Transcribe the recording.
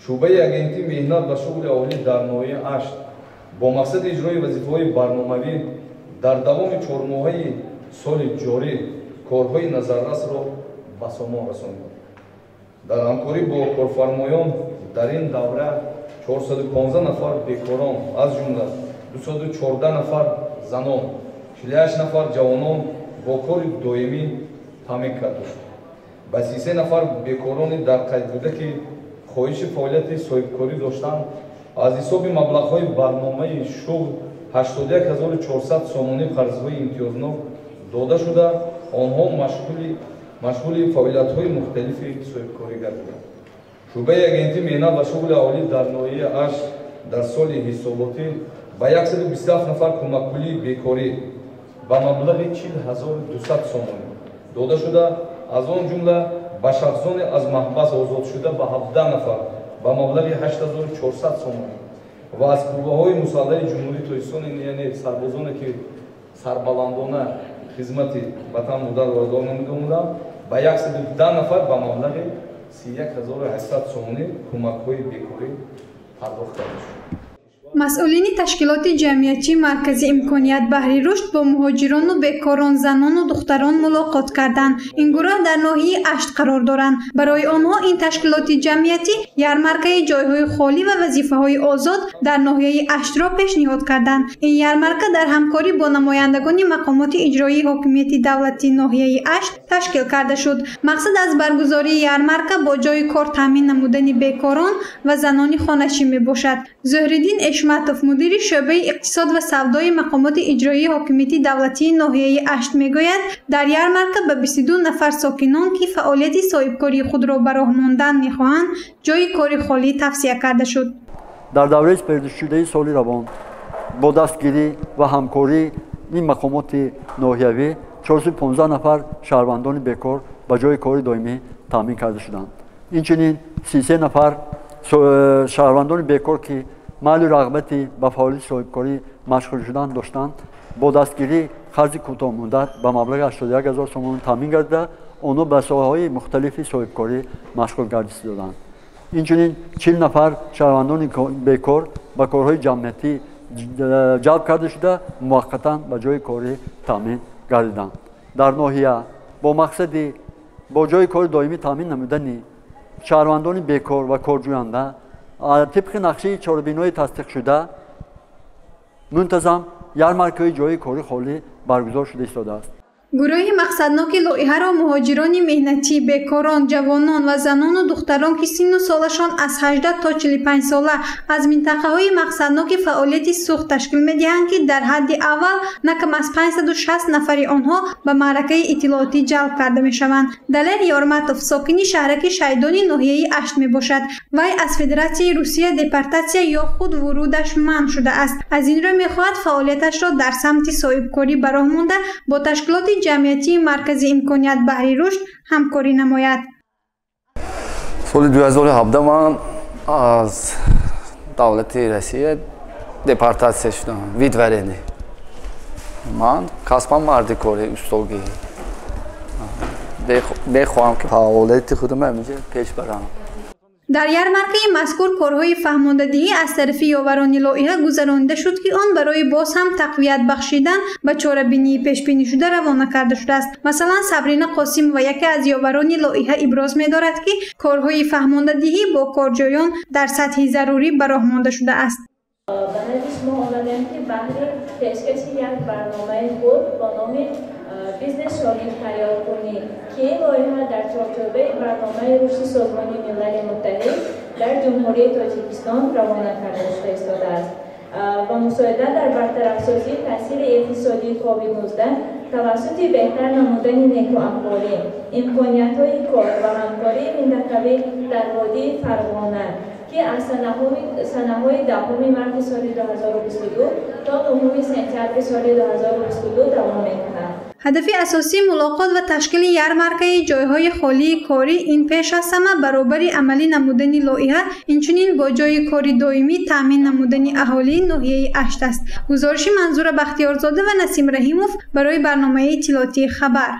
Шӯъбаи агентии меҳнат ва шуғли аҳолӣ дар ноҳияи Ашт бо мақсади иҷрои вазифаҳои барномавӣ дар давоми чормоҳаи соли ҷорӣ корҳои назаррасро ба сомон расонид. Дар ҳамкорӣ бо корфармоён дар ин давра 415 нафар бекорон, аз ҷумла 214 нафар занон, 48 нафар ҷавонон бо кори доимӣ таъмин карда шуд. Ба 33 нафар бекорони дар қайд буда, ки хоҳиши фаъолияти соҳибкорӣ доштанд, аз ҳисоби маблағҳои барномаи шуғл 81400 сомонӣ қарзҳои имтиёзнок дода шуда, онҳо машғули фаъолиятҳои мухталифи соҳибкорӣ гардиданд. Шӯъбаи агентии меҳнат ва шуғли аҳолӣ дар ноҳияи Ашт дар соли ҳисоботӣ ба 127 нафар кӯмакпулии бекорӣ ба маблағи 40200 сомонӣ дода шуда, аз он ҷумла ба шахсоне аз маҳбас озодшуда ба 17 нафар ба маблағи 8400 сомонӣ ва аз қувваҳои мусаллаҳи Ҷумҳурии Тоҷикистон, яъне сарбозоне ки сарбаландона хизмати ватан модарро адо намуданд, ба 110 нафар ба маблағи 31800 сомонӣ кӯмакҳои бекорӣ пардохт карда шуд. Масъулини ташкилоти ҷамъиятии Маркази имконият баҳри рушд бо муҳоҷирону бекорон, занону духтарон мулоқот карданд. Ин гурӯҳ дар ноҳияи Ашт қарор доранд. Барои онҳо ин ташкилоти ҷамъиятӣ ярмаркаи ҷойҳои холӣ ва вазифаҳои озод дар ноҳияи Аштро пешниҳод карданд. Ин ярмарка дар ҳамкорӣ бо намояндагони мақомоти иҷроии ҳокимияти давлатии ноҳияи Ашт ташкил карда шуд. Мақсад аз баргузории ярмарка бо ҷойи кор таъмин намудани бекорон ва занони хонашин мебошад. Зуҳриддин Эшматов, мудири шӯъбаи иқтисод ва савдои мақомоти иҷроии ҳокимияти давлатии ноҳияи Ашт мегӯяд, дар ярмарка ба 22 нафар сокинон, ки фаъолияти соҳибкории худро ба роҳ мондан мехоҳанд, ҷойи кори холӣ тавсия карда шуд. Дар давраи супоридашудаи соли равон бо дастгирӣ ва ҳамкории ин мақомоти ноҳиявӣ 415 нафар шаҳрвандони бекор ба ҷойи кори доимӣ таъмин карда шуданд. Инчунин 33 нафар шаҳрвандони бекор, ки майлу рағбати ба фаъолияти соҳибкорӣ машғул шудан доштанд, бо дастгирии қарзи кӯтоҳмуддат ба маблағи 81 000 сомонӣ таъмин гардида, онҳо ба соҳаҳои мухталифи соҳибкорӣ машғул гардиданд. Инчунин 40 нафар шаҳрвандони бекор ба корҳои ҷамъиятӣ ҷалб карда шуда, муваққатан ба ҷойи корӣ таъмин гардиданд. Дар ноҳия бо мақсади бо ҷойи кори доимӣ таъмин намудани шаҳрвандони бекор ва корҷӯянда тибқи нақшаи чорабинои тасдиқшуда мунтазам ярмаркаҳои ҷойи кори холӣ баргузор шуда истодааст. Гурӯҳи мақсадноки лоиҳаро муҳоҷирони меҳнатӣ, бекорон, ҷавонон ва занону духтарон, ки синну солашон аз 18 то 45 сола аз минтақаҳои мақсадноки фаъолияти сӯхт ташкил медиҳанд, ки дар ҳадди аввал на кам аз 560 нафари онҳо ба маъракаи иттилоотӣ ҷалб карда мешаванд. Далер Ёрматов сокини шаҳраки Шайдони ноҳияи Ашт мебошад. Вай аз Федератсияи Русия депортатсия ё худ вурудаш манъ шудааст. Аз ин рӯ мехоҳад фаъолияташро дар самти соҳибкорӣ ба роҳ монда бо ташкилоти ҷамъиятии Маркази имконият баҳри рушд ҳамкорӣ намояд. Соли 2017 ман аз давлати Россия депортатсия шудам, выдворение. Ман касбам мардикорӣ, устогӣ. Мехоҳам, ки фаъолияти худам ҳаминҷа пеш барам. Дар ярмаркаи мазкур корҳои фаҳмондадиҳӣ аз тарафи ёварони лоиҳа гузаронида шуд, ки он барои боз ҳам тақвият бахшидан ба чорабинии пешбинишуда равона карда шудааст. Масалан, Сабрина Қосимова, яке аз ёварони лоиҳа, иброз медорад, ки корҳои фаҳмондадиҳӣ бо корҷӯён дар сатҳи зарурӣ ба роҳ монда шудааст. Ба назди шумо омадем, ки баҳри пешкаши як барномаи худ бо номи бизнес шогирд тайёркунӣ, ки ин лоиҳа дар чорчӯбаи барномаи рушди Созмони Милали Муттаҳид дар Ҷумҳурии Тоҷикистон равона карда шуда истодааст ва мусоидат дар бартарафсозии таъсири иқтисодии COVID-19 тавассути беҳтар намудани некӯаҳволӣ, имкониятҳои кор ва ҳамкории минтақавӣ дар водии Фарғона, ки аз санаҳои 10 марти соли 2022 то 9 сентябри соли 2022 давом мекунад. Ҳадафи асосии мулоқот ва ташкили ярмаркаи ҷойҳои холии корӣ ин пеш аз ҳама баробари амалӣ намудани лоиҳа, инчунин бо ҷойи кори доимӣ таъмин намудани аҳолии ноҳияи Ашт аст. Гузориши Манзура Бахтиёрзода ва Насим Раҳимов барои барномаи иттилоотии «Хабар».